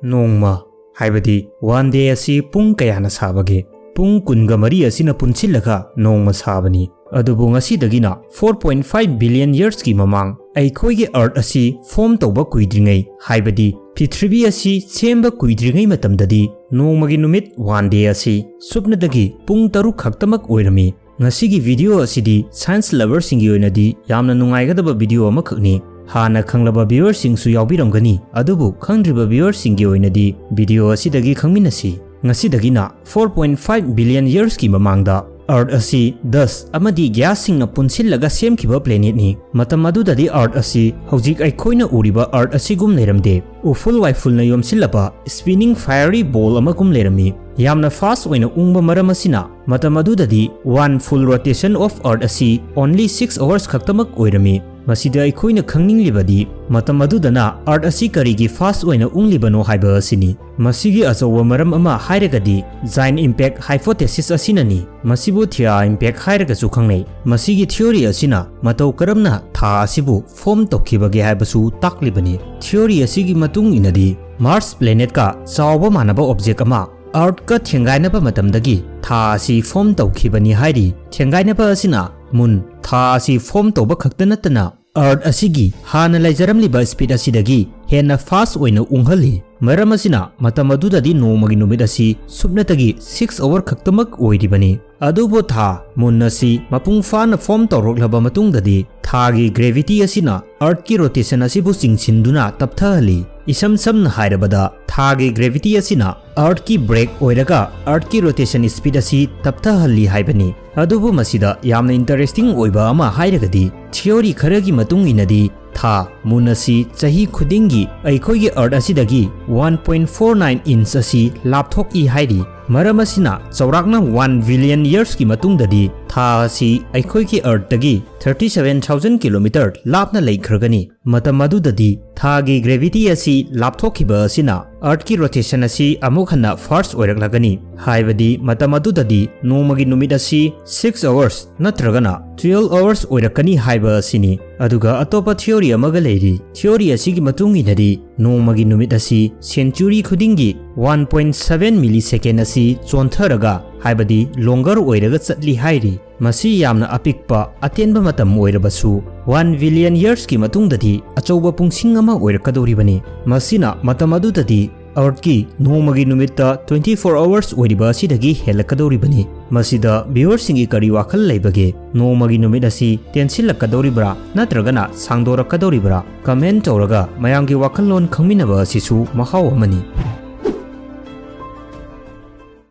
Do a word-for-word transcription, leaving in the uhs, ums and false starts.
ꯅꯣꯡꯃ, ꯍꯥꯏꯕꯗꯤ one day ꯑꯁꯤ ꯄꯨꯡ ꯀꯌꯥꯅ ꯁꯥꯕꯒꯦ? ꯄꯨꯡ ꯀꯨꯟꯒ ꯃꯔꯤ ꯑꯁꯤꯅ ꯄꯨꯟꯁꯤꯜꯂꯒ ꯅꯣꯡꯃ ꯁꯥꯕꯅꯤ꯫ ꯑꯗꯨꯕꯨ ꯉꯁꯤꯗꯒꯤꯅ four point five billion yearsꯀꯤ ꯃꯃꯥꯡ, ꯑꯩꯈꯣꯏꯒꯤ Earth ꯑꯁꯤ form ꯇꯧꯕ ꯀꯨꯏꯗ꯭ꯔꯤꯉꯩ, ꯍꯥꯏꯕꯗꯤ ꯄ꯭ꯔꯤꯊꯤꯕꯤ ꯑꯁꯤ ꯁꯦꯝꯕ ꯀꯨꯏꯗ꯭ꯔꯤꯉꯩ ꯃꯇꯝꯗꯗꯤ, ꯅꯣꯡꯃꯒꯤ ꯅꯨꯃꯤꯠ, one day ꯑꯁꯤ ꯁꯨꯞꯅꯗꯒꯤ ꯄꯨꯡ ꯇꯔꯨꯛ ꯈꯛꯇꯃꯛ ꯑꯣꯏꯔꯝꯃꯤ꯫ ꯉꯁꯤꯒꯤ video ꯑꯁꯤꯗꯤ science loverꯁꯤꯡꯒꯤ ꯑꯣꯏꯅꯗꯤ ꯌꯥꯝꯅ ꯅꯨꯡꯉꯥꯏꯒꯗꯕ video ꯑꯃꯈꯛꯅꯤ꯫ ꯍꯥꯟꯅ ꯈꯪꯂꯕ viewerꯁꯤꯡꯁꯨ ꯌꯥꯎꯕꯤꯔꯝꯒꯅꯤ, ꯑꯗꯨꯕꯨ ꯈꯪꯗ꯭ꯔꯤꯕ viewerꯁꯤꯡꯒꯤ ꯑꯣꯏꯅꯗꯤ video ꯑꯁꯤꯗꯒꯤ ꯈꯪꯃꯤꯟꯅꯁꯤ꯫ ꯉꯁꯤꯗꯒꯤꯅ four point five billion yearsꯀꯤ ꯃꯃꯥꯡꯗ, Earth ꯑꯁꯤ dust ꯑꯃꯗꯤ gasꯁꯤꯡꯅ ꯄꯨꯟꯁꯤꯜꯂꯒ ꯁꯦꯝꯈꯤꯕ planetꯅꯤ꯫ ꯃꯇꯝ ꯑꯗꯨꯗꯗꯤ Earth ꯑꯁꯤ ꯍꯧꯖꯤꯛ ꯑꯩꯈꯣꯏꯅ ꯎꯔꯤꯕ Earth ꯑꯁꯤꯒꯨꯝ ꯂꯩꯔꯝꯗꯦ꯫ ꯎꯐꯨꯜ ꯋꯥꯏꯐꯨꯜꯅ ꯌꯣꯝꯁꯤꯜꯂꯕ spinning fiery ball ꯑꯃꯒꯨꯝ ꯂꯩꯔꯝꯃꯤ꯫ ꯌꯥꯝꯅ fast ꯑꯣꯏꯅ ꯎꯪꯕ ꯃꯔꯝ ꯑꯁꯤꯅ, ꯃꯇꯝ ꯑꯗꯨꯗꯗꯤ one full rotation of Earth ꯑꯁꯤ only six hours ꯈꯛꯇꯃꯛ ꯑꯣꯏꯔꯝꯃꯤ꯫ ꯃꯁꯤꯗ ꯑꯩꯈꯣꯏꯅ ꯈꯪꯅꯤꯡꯂꯤꯕꯗꯤ, ꯃꯇꯝ ꯑꯗꯨꯗꯅ Earth ꯑꯁꯤ ꯀꯔꯤꯒꯤ fast ꯑꯣꯏꯅ ꯎꯪꯂꯤꯕꯅꯣ ꯍꯥꯏꯕ ꯑꯁꯤꯅꯤ꯫ ꯃꯁꯤꯒꯤ ꯑꯆꯧꯕ ꯃꯔꯝ ꯑꯃ ꯍꯥꯏꯔꯒꯗꯤ, giant impact hypothesis ꯑꯁꯤꯅꯅꯤ꯫ ꯃꯁꯤꯕꯨ Thea impact ꯍꯥꯏꯔꯒꯁꯨ ꯈꯪꯅꯩ꯫ ꯃꯁꯤꯒꯤ theory ꯑꯁꯤꯅ ꯃꯇꯧ ꯀꯔꯝꯅ ꯊꯥ ꯑꯁꯤꯕꯨ form ꯇꯧꯈꯤꯕꯒꯦ ꯍꯥꯏꯕꯁꯨ ꯇꯥꯛꯂꯤꯕꯅꯤ꯫ Theory ꯑꯁꯤꯒꯤ ꯃꯇꯨꯡ ꯏꯟꯅꯗꯤ, Mars planetꯀ ꯆꯥꯎꯕ ꯃꯥꯟꯅꯕ object ꯑꯃ Earthꯀ ꯊꯦꯡꯒꯥꯏꯅꯕ ꯃꯇꯝꯗꯒꯤ ꯊꯥ ꯑꯁꯤ form ꯇꯧꯈꯤꯕꯅꯤ ꯍꯥꯏꯔꯤ꯫ ꯊꯦꯡꯒꯥꯏꯅꯕ ꯑꯁꯤꯅ moon, ꯊꯥ ꯑꯁꯤ form ꯇꯧꯕ ꯈꯛꯇ ꯅꯠꯇꯅ, Earth ꯑꯁꯤꯒꯤ ꯍꯥꯟꯅ ꯂꯩꯖꯔꯝꯂꯤꯕ speed ꯑꯁꯤꯗꯒꯤ ꯍꯦꯟꯅ fast ꯑꯣꯏꯅ ꯎꯪꯍꯜꯂꯤ꯫ ꯃꯔꯝ ꯑꯁꯤꯅ, ꯃꯇꯝ ꯑꯗꯨꯗꯗꯤ ꯅꯣꯡꯃꯒꯤ ꯅꯨꯃꯤꯠ ꯑꯁꯤ ꯁꯨꯞꯅꯇꯒꯤ six hour ꯈꯛꯇꯃꯛ ꯑꯣꯏꯔꯤꯕꯅꯤ꯫ ꯑꯗꯨꯕꯨ ꯊꯥ, moon ꯑꯁꯤ ꯃꯄꯨꯡ ꯐꯥꯅ form ꯇꯧꯔꯛꯂꯕ ꯃꯇꯨꯡꯗꯗꯤ, ꯊꯥꯒꯤ gravity ꯑꯁꯤꯅ Earthꯀꯤ rotation ꯑꯁꯤꯕꯨ ꯆꯤꯡꯁꯤꯟꯗꯨꯅ ꯇꯞꯊꯍꯜꯂꯤ꯫ ꯏꯁꯝ ꯁꯝꯅ ꯍꯥꯏꯔꯕꯗ, ꯊꯥꯒꯤ gravity ꯑꯁꯤꯅ Earthꯀꯤ brake ꯑꯣꯏꯔꯒ Earthꯀꯤ rotation speed ꯑꯁꯤ ꯇꯞꯊꯍꯜꯂꯤ ꯍꯥꯏꯕꯅꯤ꯫ ꯑꯗꯨꯕꯨ ꯃꯁꯤꯗ ꯌꯥꯝꯅ interesting ꯑꯣꯏꯕ ꯑꯃ ꯍꯥꯏꯔꯒꯗꯤ, theory ꯈꯔꯒꯤ ꯃꯇꯨꯡ ꯏꯟꯅꯗꯤ, ꯊꯥ, moon ꯑꯁꯤ ꯆꯍꯤ ꯈꯨꯗꯤꯡꯒꯤ ꯑꯩꯈꯣꯏꯒꯤ Earth ꯑꯁꯤꯗꯒꯤ one point four nine inch ꯑꯁꯤ ꯂꯥꯞꯊꯣꯛꯏ ꯍꯥꯏꯔꯤ꯫ ꯃꯔꯝ ꯑꯁꯤꯅ, ꯆꯥꯎꯔꯥꯛꯅ one billion yearsꯀꯤ ꯃꯇꯨꯡꯗꯗꯤ ꯊꯥ ꯑꯁꯤ ꯑꯩꯈꯣꯏꯒꯤ Earthꯇꯒꯤ thirty seven thousand kilometer ꯂꯥꯞꯅ ꯂꯩꯈ꯭ꯔꯒꯅꯤ꯫ ꯃꯇꯝ ꯑꯗꯨꯗꯗꯤ ꯊꯥꯒꯤ gravity ꯑꯁꯤ ꯂꯥꯞꯊꯣꯛꯈꯤꯕ ꯑꯁꯤꯅ Earthꯀꯤ rotation ꯑꯁꯤ ꯑꯃꯨꯛ ꯍꯟꯅ fast ꯑꯣꯏꯔꯛꯂꯒꯅꯤ꯫ ꯍꯥꯏꯕꯗꯤ, ꯃꯇꯝ ꯑꯗꯨꯗꯗꯤ ꯅꯣꯡꯃꯒꯤ ꯅꯨꯃꯤꯠ ꯑꯁꯤ six hours ꯅꯠꯇ꯭ꯔꯒꯅ twelve hours ꯑꯣꯏꯔꯛꯀꯅꯤ ꯍꯥꯏꯕ ꯑꯁꯤꯅꯤ꯫ ꯑꯗꯨꯒ ꯑꯇꯣꯞꯄ theory ꯑꯃꯒ ꯂꯩꯔꯤ꯫ Theory ꯑꯁꯤꯒꯤ ꯃꯇꯨꯡ ꯏꯟꯅꯗꯤ, ꯅꯣꯡꯃꯒꯤ ꯅꯨꯃꯤꯠ ꯑꯁꯤ century ꯈꯨꯗꯤꯡꯒꯤ one point seven millisecond ꯑꯁꯤ ꯆꯣꯟꯊꯔꯒ, ꯍꯥꯏꯕꯗꯤ longer ꯑꯣꯏꯔꯒ ꯆꯠꯂꯤ ꯍꯥꯏꯔꯤ꯫ ꯃꯁꯤ ꯌꯥꯝꯅ ꯑꯄꯤꯛꯄ, ꯑꯇꯦꯟꯕ ꯃꯇꯝ ꯑꯣꯏꯔꯕꯁꯨ, one billion yearsꯀꯤ ꯃꯇꯨꯡꯗꯗꯤ ꯑꯆꯧꯕ ꯄꯨꯡꯁꯤꯡ ꯑꯃ ꯑꯣꯏꯔꯛꯀꯗꯧꯔꯤꯕꯅꯤ꯫ ꯃꯁꯤꯅ ꯃꯇꯝ ꯑꯗꯨꯗꯗꯤ Earthꯀꯤ ꯅꯣꯡꯃꯒꯤ ꯅꯨꯃꯤꯠꯇ twenty four hours ꯑꯣꯏꯔꯤꯕ ꯑꯁꯤꯗꯒꯤ ꯍꯦꯜꯂꯛꯀꯗꯧꯔꯤꯕꯅꯤ꯫ ꯃꯁꯤꯗ viewerꯁꯤꯡꯒꯤ ꯀꯔꯤ ꯋꯥꯈꯜ ꯂꯩꯕꯒꯦ? ꯅꯣꯡꯃꯒꯤ ꯅꯨꯃꯤꯠ ꯑꯁꯤ ꯇꯦꯟꯁꯤꯜꯂꯛꯀꯗꯧꯔꯤꯕ꯭ꯔꯥ ꯅꯠꯇ꯭ꯔꯒꯅ ꯁꯥꯡꯗꯣꯔꯛꯀꯗꯧꯔꯤꯕ꯭ꯔꯥ? Comment ꯇꯧꯔꯒ ꯃꯌꯥꯝꯒꯤ ꯋꯥꯈꯜꯂꯣꯟ ꯈꯪꯃꯤꯟꯅꯕ ꯑꯁꯤꯁꯨ ꯃꯍꯥꯎ ꯑꯃꯅꯤ꯫